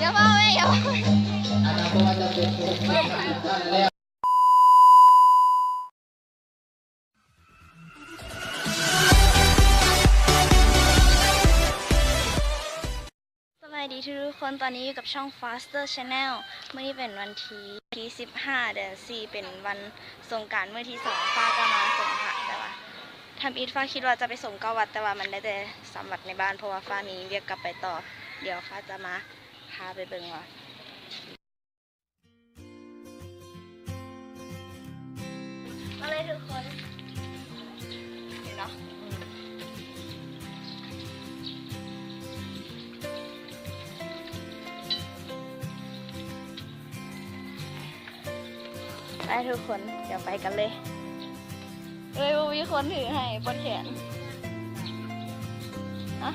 ຢ່າເວົ້າເອີຍ ຢ່າເວົ້າເອີຍ. ສະບາຍດີທຸກໆຄົນ, ຕອນນີ້ຢູ່ກັບຊ່ອງ Faster Channel. ມື້ນີ້ເປັນວັນທີ ທີສິບຫ້າ ເດືອນສີ່ ເປັນວັນສົງການມື້ທີສອງ. ຟ້າກໍມາສົງພະ ແຕ່ວ່າທຳອິດຟ້າຄິດວ່າຈະໄປສົງເກົ້າວັດ ແຕ່ວ່າມັນໄດ້ແຕ່ສາມວັດໃນບ້ານ ເພາະວ່າຟ້າມີວຽກກັບໄປຕໍ່. ດຽວຟ້າຈະມາພາໄປເບິ່ງວ່າ ມາເລີຍທຸກຄົນ ເຫັນເນາະ. ໄປທຸກຄົນ ດຽວໄປກັນເລີຍ. ເອີຍ ບໍ່ມີຄົນຖືໃຫ້ ປວດແຂນ. ຮະ?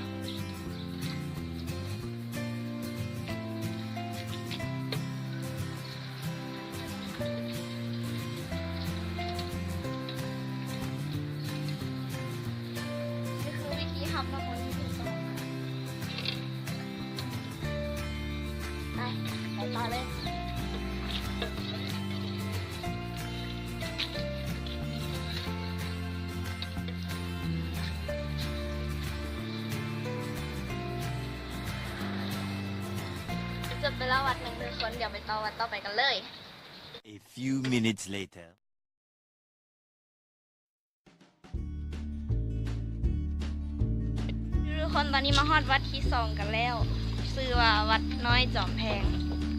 ນີ້ຄືວິທີຮັບນ້ຳມົນທີ່ຖືກຕ້ອງ. ໄປ ໄປຕໍ່ເລີຍ. ຈົບໄປແລ້ວວັດໜຶ່ງທຸກຄົນ, ດຽວໄປຕໍ່ວັດຕໍ່ໄປກັນເລີຍ. A few minutes later. ທຸກຄົນ ຕອນນີ້ມາຮອດວັດທີສອງກັນແລ້ວ, ຊື່ວ່າວັດນ້ອຍຈອມແພງ.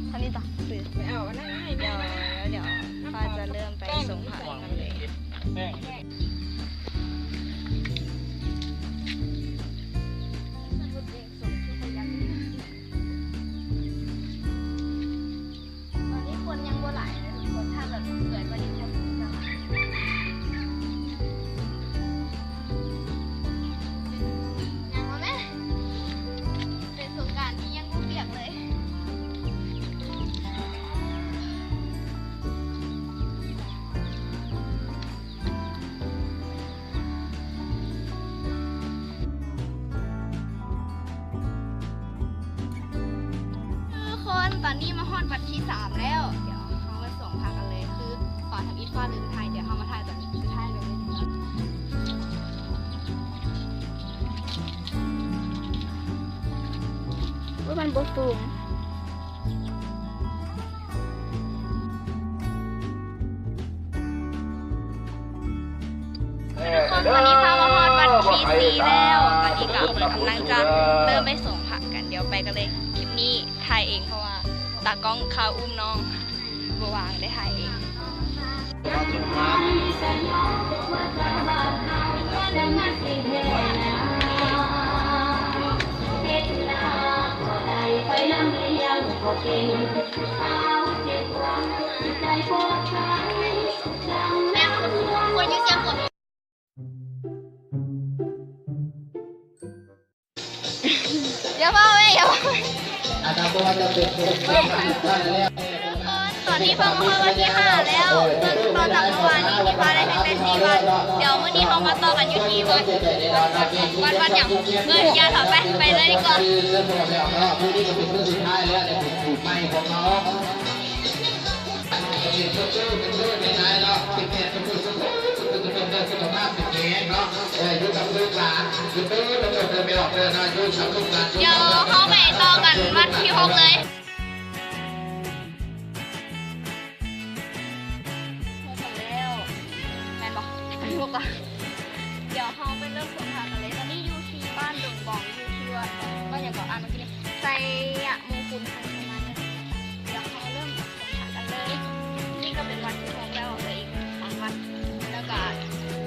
ເທົ່ານີ້ຕໍ່ ຊື່. ໄປເອົາອັນນັ້ນໃຫ້ແມ່. ດຽວ ດຽວ ດຽວຟ້າຈະເລີ່ມໄປສົງພະກັນເລີຍ. ຕອນນີ້ຄົນຍັງບໍ່ຫຼາຍເດີທຸກຄົນ, ຖ້າແບບເກີດກວ່ານີ້ຄົນຈະຫຼາຍ. ຍັງບໍ່ແມ່ນ ເປັນສົງການທີ່ຍັງບໍ່ປຽກເລີຍ. ທຸກຄົນ ຕອນນີ້ມາຮອດວັດທີສາມແລ້ວ, ດຽວເຮົາມາສົງພະກັນເລີຍ. ຄືຕອນທຳອິດຟ້າລືມຖ່າຍ, ດຽວເຮົາມາຖ່າຍຕອນສຸດທ້າຍເລີຍ. ໂອ້ຍ ມັນບໍ່ສູງ. ທຸກຄົນ ຕອນນີ້ພາມາຮອດວັດທີສີ່ແລ້ວ. ຕອນນີ້ກໍເພິ່ນກຳລັງຈະເລີ່ມໄປສົງພະກັນ. ດຽວໄປກັນເລີຍ. ຄລິບນີ້ຖ່າຍເອງ ເພາະວ່າຕາກ້ອງຄາວອຸ້ມນ້ອງ ບໍ່ວ່າງ ໄດ້ຖ່າຍເອງ. ຢ່າເວົ້າເອີຍ ຢ່າເວົ້າເອີຍ. ຕອນນີ້ພາມາຮອດວັດທີຫ້າແລ້ວ, ເຊິ່ງຕໍ່ຈາກມື້ວານນີ້ທີ່ພາໄດ້ເຮັດໄດ້ສີ່ວັດ. ດຽວມື້ນີ້ເຮົາມາຕໍ່ກັນຢູ່ທີ່ວັດ ວັດ ວັດຫຍັງ? ເອີ ຢ່າເຖາະ ໄປ ໄປເລີຍດີກວ່າ. ດຽວເຮົາໄປຕໍ່ກັນວັດທີຫົກເລີຍ. ແມ່ນບໍ່? ດຽວເຮົາໄປເລີ່ມສົງພະກັນເລີຍ. ຕອນນີ້ຢູ່ທີ່ບ້ານດົງບອງ ຢູ່ທີ່ວັດ ວັດຫຍັງເກາະ ອ່ານເມື່ອກີ້ນີ້ ໄຊຍະມຸງຄຸນ ປະມານນີ້. ດຽວເຮົາເລີ່ມສົງພະກັນເລີຍ. ນີ້ກໍເປັນວັດທີຫົກແລ້ວ, ເຫຼືອອີກສາມວັດ ແລ້ວກໍ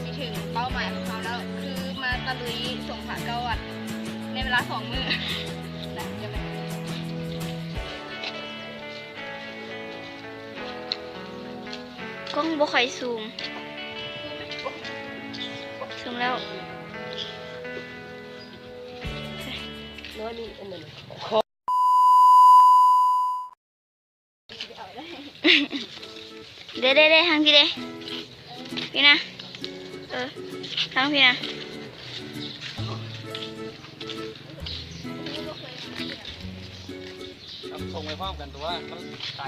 ຊິເຖິງເປົ້າໝາຍຂອງເຮົາແລ້ວ ຄືມາຕະລຸຍສົງພະເກົ້າວັດໃນເວລາສອງມື້. ກ້ອງບໍ່ຄ່ອຍຊູມ. ຊູມແລ້ວ. ເດ້ໆໆ ທາງພີ້ເດ້ ພີ້ນະ. ເອີ ທາງພີ້ນະ. ເອົາ ສົ່ງໄປພ້ອມກັນຕົວະ ມັນໄກ.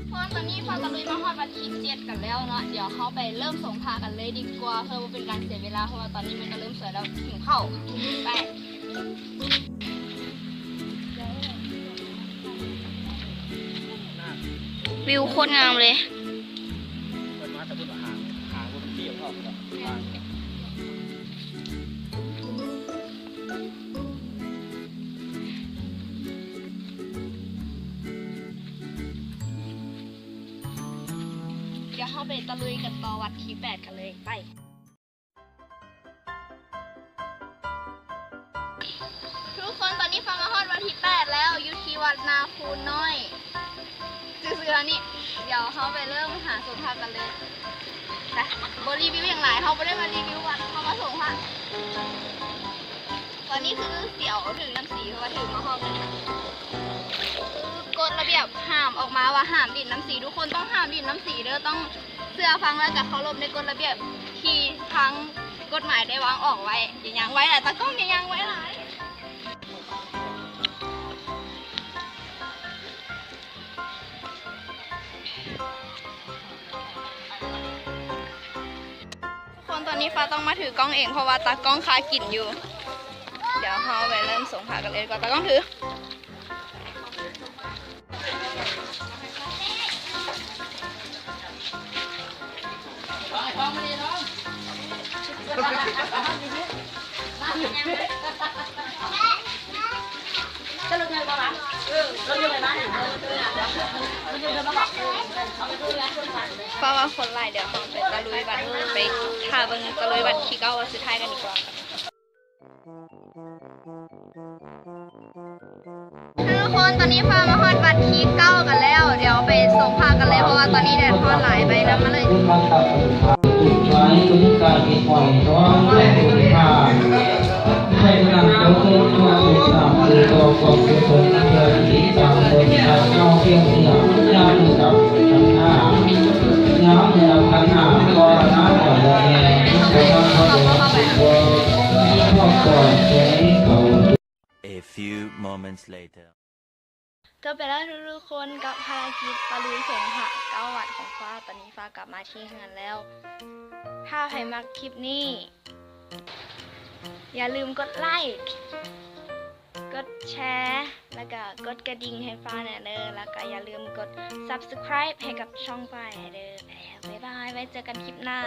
ທຸກຄົນ ຕອນນີ້ພາຕະລຸຍມາຮອດວັດທີເຈັດກັນແລ້ວເນາະ. ດຽວເຮົາໄປເລີ່ມສົງພະກັນເລີຍດີກວ່າ ເພື່ອບໍ່ເປັນການເສຍເວລາ ເພາະວ່າຕອນນີ້ມັນກໍເລີ່ມສວຍແລ້ວ ຫິວເຂົ້າ. ໄປ. ວິວໂຄດງາມເລີຍ. ດຽວເຮົາໄປຕະລຸຍກັນຕໍ່ວັດທີແປດກັນເລີຍ. ໄປ. ທຸກຄົນ ຕອນນີ້ຟ້າມາຮອດວັດທີແປດແລ້ວ ຢູ່ທີ່ວັດນາຄູນນ້ອຍ ຊື່ໆ ອັນນີ້. ດຽວເຮົາໄປເລີ່ມຫາສົງພະກັນເລີຍ. ໄປ. ບໍ່ຣີວິວຫຍັງຫຼາຍ ເຮົາບໍ່ໄດ້ມາຣີວິວວັດ ເຮົາມາສົງພະ. ຕອນນີ້ຄືສຽວຖືກນ້ຳສີ ເພາະວ່າຖືມາຮອບໜຶ່ງ. ກົດລະບຽບຫ້າມອອກມາວ່າຫ້າມຫຼິ້ນນ້ຳສີ ທຸກຄົນຕ້ອງຫ້າມຫຼິ້ນນ້ຳສີເດີ້ ຕ້ອງເຊື່ອຟັງ ແລ້ວກໍເຄົາລົບໃນກົດລະບຽບທີ່ທາງກົດໝາຍໄດ້ວາງອອກໄວ້. ຢ່າຍ່າງໄວຫຼາຍ ຕາກ້ອງ ຢ່າຍ່າງໄວຫຼາຍ. ທຸກຄົນ ຕອນນີ້ຟ້າຕ້ອງມາຖືກ້ອງເອງ ເພາະວ່າຕາກ້ອງຄາກິນຢູ່. ດຽວເຮົາໄປເລີ່ມສົງພະກັນເລີຍດີກວ່າ ຕາກ້ອງຖື. ເພາະວ່າຄົນຫຼາຍ ດຽວເຮົາໄປຕະລຸຍວັດ ໄປຖ້າເບິ່ງຕະລຸຍວັດທີເກົ້າວັດສຸດທ້າຍກັນດີກວ່າ. ທຸກຄົນ ຕອນນີ້ພາມາຮອດວັດທີເກົ້າກັນແລ້ວ ດຽວໄປສົງພະກັນເລີຍ ເພາະວ່າຕອນນີ້ແດດຮ້ອນຫຼາຍ. ໄປນຳມາເລີຍ. ຈົບໄປແລ້ວທຸກໆຄົນ ກັບພາລະກິດຕະລຸຍສົງພະເກົ້າວັດຂອງຟ້າ. ຕອນນີ້ຟ້າກັບມາທີ່ເຮືອນແລ້ວ. ຖ້າໃຜມັກຄລິບນີ້ ຢ່າລືມກົດໄລ້ ກົດແຊ ແລ້ວກະກົດກະດິ່ງໃຫ້ຟ້າແດ່ເດີ້ ແລ້ວກະຢ່າລືມກົດ Subscribe ໃຫ້ກັບຊ່ອງຟ້າແດ່ເດີ້. ໄປແລ້ວ ບາຍບາຍ ໄວ້ເຈີກັນຄລິບໜ້າ.